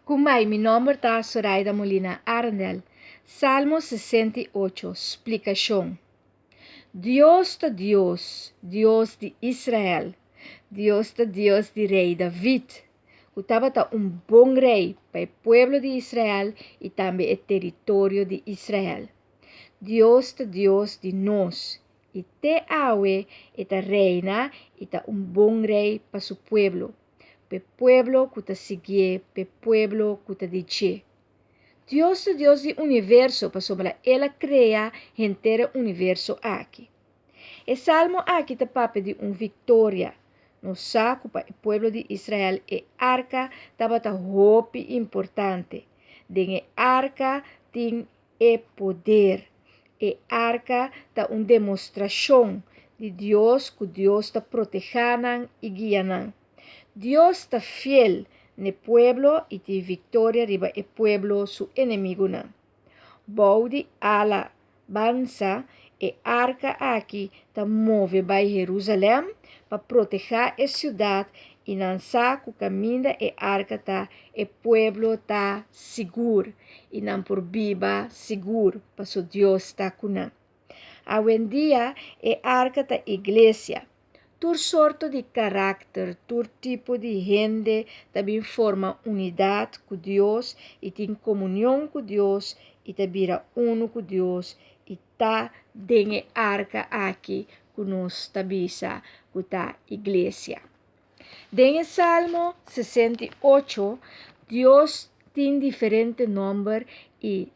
Kumbai, mi nomber ta Soraida Molina Arendel. Salmo 68, splikashon. Dios ta Dios, Dios di Israel. Dios ta Dios di Rei David, ku tabata un bon rei pa e pueblo di Israel i tambe e teritorio di Israel. Dios ta Dios di nos, i te awe e ta reina i ta un bon rei pa su pueblo, p'e pueblo ku ta siguié, p'e pueblo ku ta di dje. Dios ta Dios di universo pasobra el a krea henter e universo aki. E salmo aki ta papia di un viktoria. Nos sa ku pa e pueblo di Israel e arka tabata hopi importante. Den e arka tin e poder. E arka ta un demostrashon di Dios ku Dios ta protehá nan i guia nan. Dios ta fiel n'e pueblo i tin viktoria riba e pueblo su enemigunan. Bou di ala bansa, e arka aki ta move bai Herusalèm pa protehá e siudat i nan sa ku kaminda e arka ta, e pueblo ta sigur i nan por biba sigur paso Dios ta ku nan. Awendia e arka ta iglesia. Tur sorto di karakter, tur tipo di hende ta bin forma unidat ku Dios i tin komunion ku Dios i ta bira unu ku Dios i ta den e arka aki ku nos ta bisa ku ta iglesia. Den e Salmo 68 Dios tin diferente nòmber i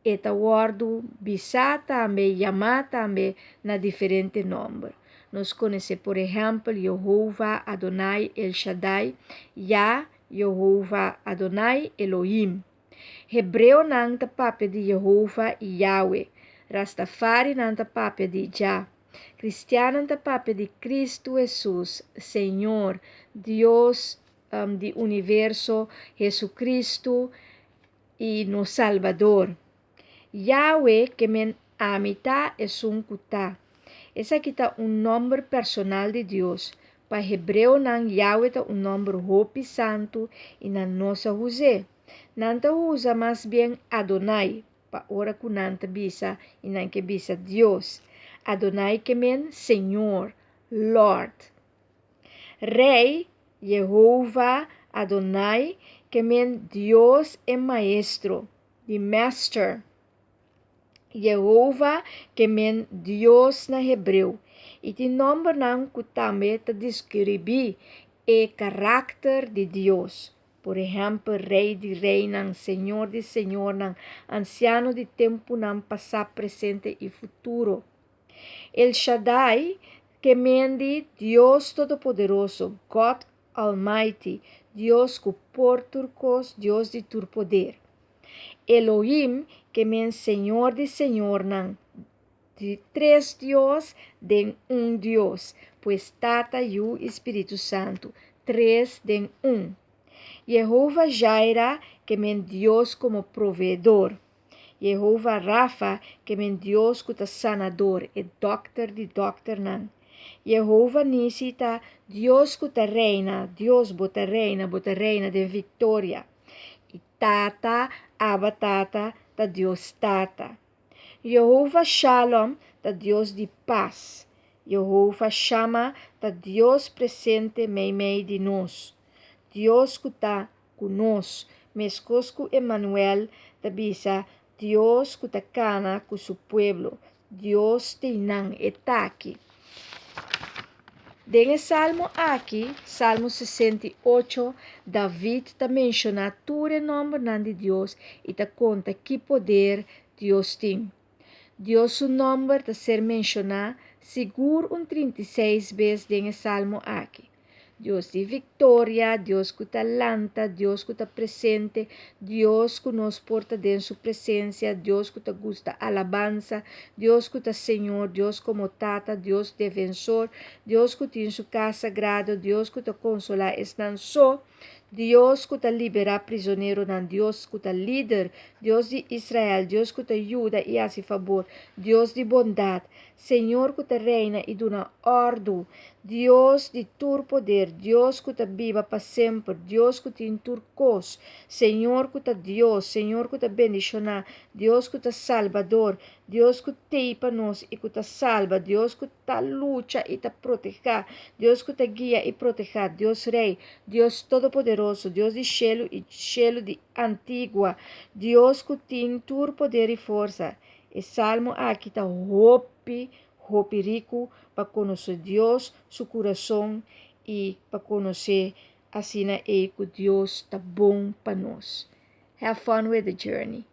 E ta wòrdu bisá tambe, yamá tambe na diferente nòmber. Nos konosé por ehèmpel Yehova, Adonai, El Shaddai, Yah, Yehova, Adonai, Elohim. Hebreonan ta papia di Yehova i Yahweh. Rastafarinan ta papia di Jah. Kristiannan ta papia di Kristu Hesus, Señor, Dios di universo, Hesukristu, i nos Salbador. Yahweh ke men Ami ta esun ku ta. Esaki ta un nòmber personal di Dios. Pa hebreonan Yahweh ta un nòmber hopi santu i nan no sa us'é. Nan ta usa mas bien Adonai pa ora ku nan ta bisa i nan ke bisa Dios. Adonai ke men Señor, Lord. Rei, Yehova, Adonai, ke men Dios e Maestro, the Master. Yehova ke men Dios na hebreo, i tin nòmbernan ku tambe ta deskribí e karakter di Dios, por ehèmpel Rei di reinan, Señor di señornan, Ansiano di tempunan pasá, presente i futuro. El Shaddai ke men di Dios Todopoderoso, God Almighty, Dios ku por tur kos, Dios di tur poder. Elohim ke men Señor di señornan, di tres Dios den un Dios, pues Tata, Yu i Spiritu Santu, tres den un. Jehovah Jireh ke men Dios komo proveedor. Yehova Rafa ke men Dios ku ta sanador, e dòkter di dòkternan. Yehova Nisi ta Dios ku ta reina, Dios bo ta reina, bo ta reina den viktoria. I Tata, Abba Tata, ta Dios Tata. Yehova Shalom ta Dios di pas. Yehova Shama ta Dios presente meimei di nos. Dios ku ta ku nos, meskos ku Emanuel ta bisa Dios ku ta kana ku su pueblo, Dios tin nan e taki. Den e salmo aki, Salmo 68, David ta menshoná tur e nòmbernan di Dios i ta konta ki poder Dios tin. Dios su nòmber ta ser menshoná sigur un 36 bes den e salmo aki. Dios di viktoria, Dios ku ta lanta, Dios ku ta presente, Dios ku nos por ta den su presensia, Dios ku ta gusta alabansa, Dios ku ta Señor, Dios komo Tata, Dios defensor, Dios ku tin su kas sagrado, Dios ku ta konsolá esnan so, Dios ku ta liberá prizoneronan, Dios ku ta lider, Dios di Israel, Dios ku ta yuda i hasi fabor, Dios di bondat, Señor ku ta reina i duna òrdu, Dios di tur poder, Dios ku ta biba pa semper, Dios ku tin tur kos, Señor ku ta Dios, Señor ku ta bendishoná, Dios ku ta Salbador, Dios ku t'ei pa nos i ku ta salba, Dios ku ta lucha i ta protehá, Dios ku ta guia i protehá, Dios Rei, Dios Todopoderoso, Dios di shelu i shelu di antigua, Dios ku tin tur poder i forsa. E salmo aki ta hopi, hopi riku pa konosé Dios su kurason i pa konosé asina ei ku Dios ta bon pa nos. Have fun with the journey.